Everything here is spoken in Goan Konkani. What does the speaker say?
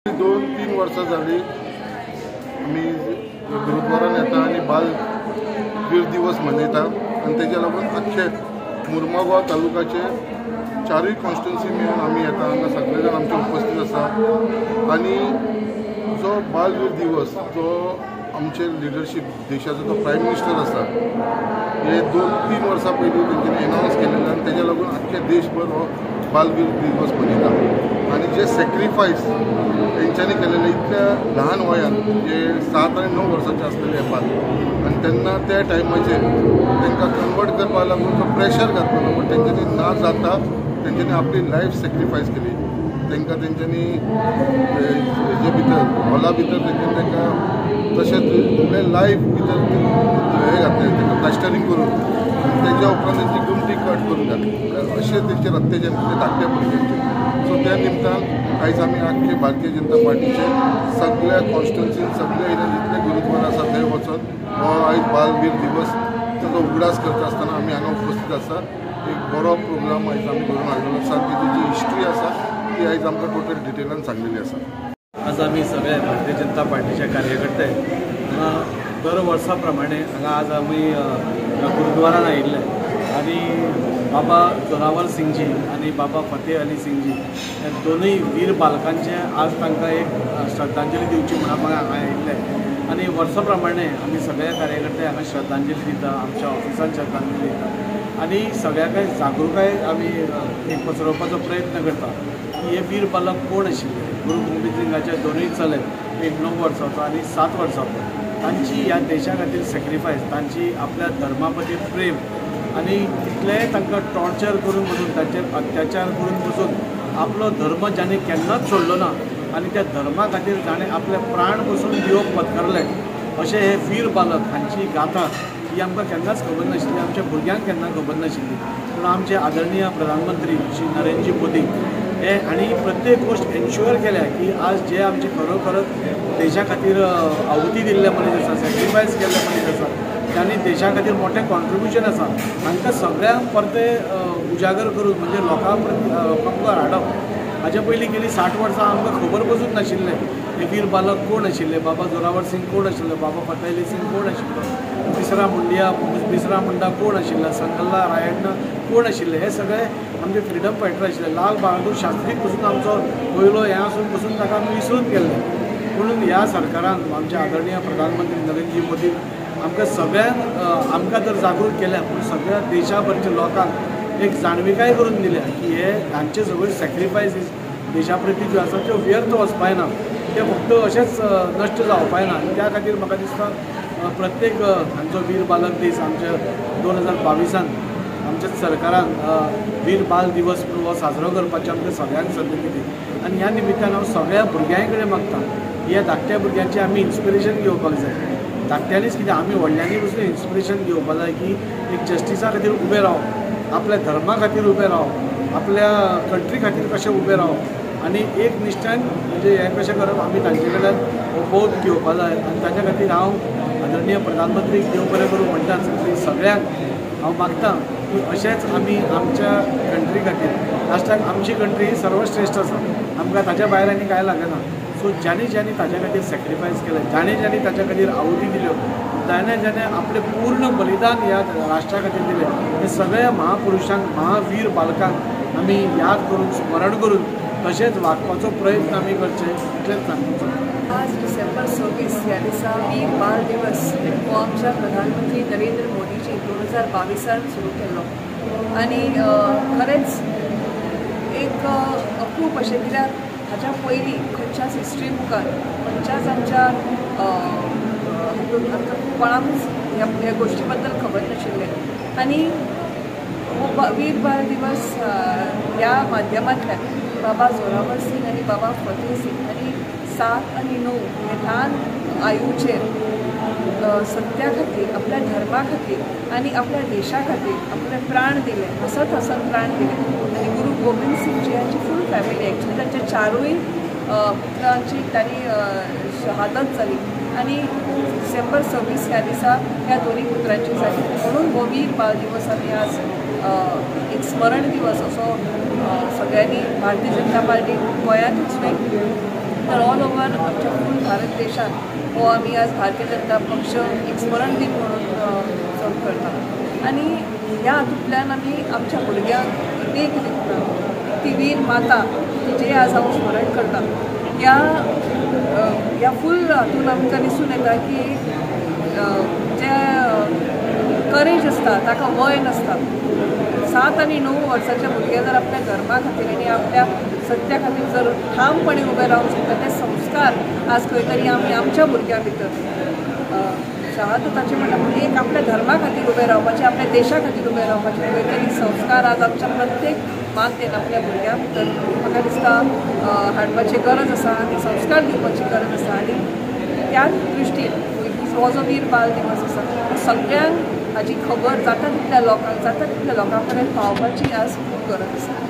2-3 वर्सां जाली आमी गुरुद्वारान येता आनी बाल वीर दिवस मनयता आनी तेज्या लागून आख्खे मुर्मागांव तालुकाचे चारूय कॉन्स्टिट्युन्सी मेळून आमी येता. हांगा सगळे जाण आमचे उपस्थित आसा आनी जो बालवीर दिवस जो आमचे लिडरशीप देशाचो जो प्रायम मिनिस्टर आसा हे 2-3 वर्सां पयलीं तेंच्यांनी एनावन्स केलेलें आनी तेज्या लागून आख्खे देशभर हो बालवीर दिवस मनयता. आनी जे सॅक्रिफायस तेंच्यांनी केलेले इतल्या ल्हान वयान जे 7 आनी 9 वर्सांचे आसलेले हे बाल आनी तेन्ना त्या टायमाचेर तांकां कन्वर्ट करपा लागून जो प्रेशर घातलेलो बट तेंच्यांनी ना जाता तेंच्यांनी आपली लायफ सॅक्रिफायस केली. तांकां तेंच्यांनी हेजे भितर हॉला भितर तेंच्यांनी तांकां तशेंच आपले लायफ भितर हें घातलें, तांकां प्लास्टरींग करून तेज्या उपरांत तेंची गुमटी कट करून घातली. अशें तेंचेर अत्याचार केले धाकट्या भुरग्यांचेर. सो त्या निमतान आयज आमी आख्खे भारतीय जनता पार्टीचे सगळ्या कॉन्स्टिट्युन्सीन सगळ्या एरियान जितले गुरुद्वारा आसा थंय वचोन हो आयज बालवीर दिवस ताचो उगडास करता आसतना आमी हांगा उपस्थित आसा. एक बरो प्रोग्राम आयज आमी घडोवन हाडलेलो आसा. तेजी जी हिस्ट्री आसा ती आयज आमकां टोटल डिटेलान सांगलेली आसा. आज आमी सगळे भारतीय जनता पार्टीचे कार्यकर्ते हांगा दर वर्सा प्रमाणे हांगा आज आमी गुरुद्वारान आयिल्ले आनी बाबा जोरावर सिंगजी आनी बाबा फतेह अली सिंगजी ह्या दोनूय वीर बालकांचे आज तांकां एक श्रद्धांजली दिवची म्हणून आमी हांगा आयिल्ले. आनी वर्सा प्रमाणे आमी सगळे कार्यकर्ते हांगा श्रद्धांजली दिता, आमच्या ऑफिसान श्रद्धांजली दिता आनी सगळ्या काय जागृताय आमी एक पसरोवपाचो प्रयत्न करता की हे वीर बालक कोण आशिल्ले. गुरू गोविंद सिंगाचे दोनूय चले, एक 9 वर्सांचो आनी 7 वर्सांचो, तांची ह्या देशा खातीर सॅक्रिफायस, तांची आपल्या धर्मा प्रती प्रेम आनी कितलेंय तांकां टॉर्चर करून बसून तांचेर अत्याचार करून बसून आपलो धर्म जाणें केन्नाच सोडलो ना आनी त्या धर्मा खातीर जाणें आपले प्राण बसून दिवप पत्करले अशे हे वीर बालक हांची गाथा ही आमकां केन्नाच खबर नाशिल्ली, आमच्या भुरग्यांक केन्ना खबर नाशिल्ली. पूण आमचे आदरणीय प्रधानमंत्री श्री नरेंद्र मोदी हे आनी प्रत्येक गोश्ट एन्श्युअर केल्या की आज जे आमचे खरोखरच देशा खातीर आहुती दिल्ले मनीस आसा, सॅक्रिफायस केल्ले मनीस आसा, तांणी देशा खातीर मोठें कॉन्ट्रिब्युशन आसा, तांकां सगळ्यांक परतें उजागर करून म्हणजे लोकां मुखार हाडप. हाजे पयलीं गेली 60 वर्सां आमकां खबर पसून नाशिल्लें हे वीर बालक कोण आशिल्ले, बाबा जोरावर सिंग कोण आशिल्लो, बाबा फतेह अली सिंग कोण आशिल्लो, बिसरा मुंडा कोण आशिल्लो, संगल्ला रायण्णा कोण आशिल्ले, हे सगळे आमचे फ्रिडम फायटर आशिल्ले. लाल बहादूर शास्त्री पसून आमचो पयलो हें आसून पसून ताका आमी विसरून गेल्ले. म्हणून ह्या सरकारान आमचे आदरणीय प्रधानमंत्री नरेंद्र मोदी आमकां सगळ्यांक आमकां तर जागृत केल्या पूण सगळ्या देशाभरच्या लोकांक एक जाणविकाय करून दिल्या की हे तांचे सगळे सॅक्रिफायसीस देशा प्रती ज्यो आसा त्यो व्यर्थ वचपायना, ते फक्त अशेंच नश्ट जावपायना. आनी त्या खातीर म्हाका दिसता प्रत्येक हांचो वीर बालक दीस आमच्या 2022 आमच्या सरकारान वीर बाल दिवस म्हणून हो साजरो करपाची आमकां सगळ्यांक संद दिली. आनी ह्या निमित्तान हांव सगळ्या भुरग्यां कडेन मागता ह्या धाकट्या भुरग्यांचें आमी इन्स्पिरेशन घेवपाक जाय. धाकट्यांनीच कितें आमी व्हडल्यांनी पसून इन्स्पिरेशन घेवपाक जाय की एक जस्टिसा खातीर उबें रावप, आपल्या धर्मा खातीर उबें रावप, आपल्या कंट्री खातीर कशें उबें रावप आनी एक निश्ठान म्हणजे हें कशें करप आमी तांचे कडल्यान हो बोध घेवपाक जाय. आनी ताच्या खातीर हांव आदरणीय प्रधानमंत्रीक देव बरें करूं म्हणटाच आनी सगळ्यांक हांव मागता की अशेंच आमी आमच्या कंट्री खातीर, लास्टाक आमची कंट्री ही सर्वश्रेश्ठ आसा, आमकां ताच्या भायर आनी कांय लागना. सो ज्यांनी ज्यांनी ताच्या खातीर सॅक्रिफायस केलें, ज्यांनी ज्यांनी ताच्या खातीर आहुती दिल्यो, जाणे जाणे आपलें पूर्ण बलिदान ह्या राष्ट्रा खातीर दिलें, हे सगळ्या महापुरुशांक, महावीर बालकांक आमी याद करून स्मरण करून तशेंच वागपाचो प्रयत्न आमी करचे इतलेंच सांगूंक सोदता. आज डिसेंबर 26 ह्या दिसा वीर बाल दिवस हो आमच्या प्रधानमंत्री नरेंद्र मोदीजी 2022 सुरू केल्लो आनी खरेंच एक अप्रूप अशें कित्याक हाच्या पयलीं खंयच्याच हिस्ट्री मुखार खंयच्याच आमच्या आमकां कोणाकूच ह्या गोश्टी बद्दल खबर नाशिल्लें. आनी हो वीर बाल दिवस ह्या माध्यमांतल्यान बाबा जोरावर सिंग आनी बाबा फतेह सिंग आनी 7 आनी 9 हे ल्हान आयुचेर सत्या खातीर, आपल्या धर्मा खातीर आनी आपल्या देशा खातीर आपले प्राण दिले, हसत हसत प्राण दिले. आनी गुरू गोविंद सिंगजी हांची फूल फॅमिली एक्चुली तांच्या 4 पुत्रांची तांणी शहादत जाली आनी डिसेंबर 26 ह्या दिसा ह्या दोनूय पुत्रांची जाली. म्हणून हो वीर बाल दिवस आमी आज एक स्मरण दिवस असो सगळ्यांनी भारतीय जनता पार्टी गोंयांतूच न्हय तर ऑल ओवर आमच्या फूल भारत देशात हो आमी आज भारतीय जनता पक्ष एक स्मरण दिन म्हणून चड करता. आनी ह्या हातूंतल्यान आमी आमच्या भुरग्यांक देख दिता. ती वीर माता तिचें आज हांव स्मरण करता. ह्या ह्या फूल हातून आमकां दिसून येता की जे करेज आसता ताका वय नासता. 7 आनी 9 वर्साचे भुरगे जर आपल्या धर्मा खातीर आनी आपल्या सत्या खातीर जर ठामपणे उबे रावंक शकता ते संस्कार आज खंय तरी आमी आमच्या भुरग्यां भितर शहादताचे म्हणल्यार एक आपल्या धर्मा खातीर उबे रावपाचे, आपल्या देशा खातीर उबे रावपाचे खंय तरी संस्कार आज आमच्या प्रत्येक मातेन आपल्या भुरग्यां भितर म्हाका दिसता हाडपाची गरज आसा आनी संस्कार दिवपाची गरज आसा. आनी त्याच दृश्टीन हो जो वीर बाल दिवस आसा सगळ्यांक हाजी खबर जाता तितल्या लोकांक, जाता तितल्या लोकां पर्यंत पावपाची आज खूब गरज आसा.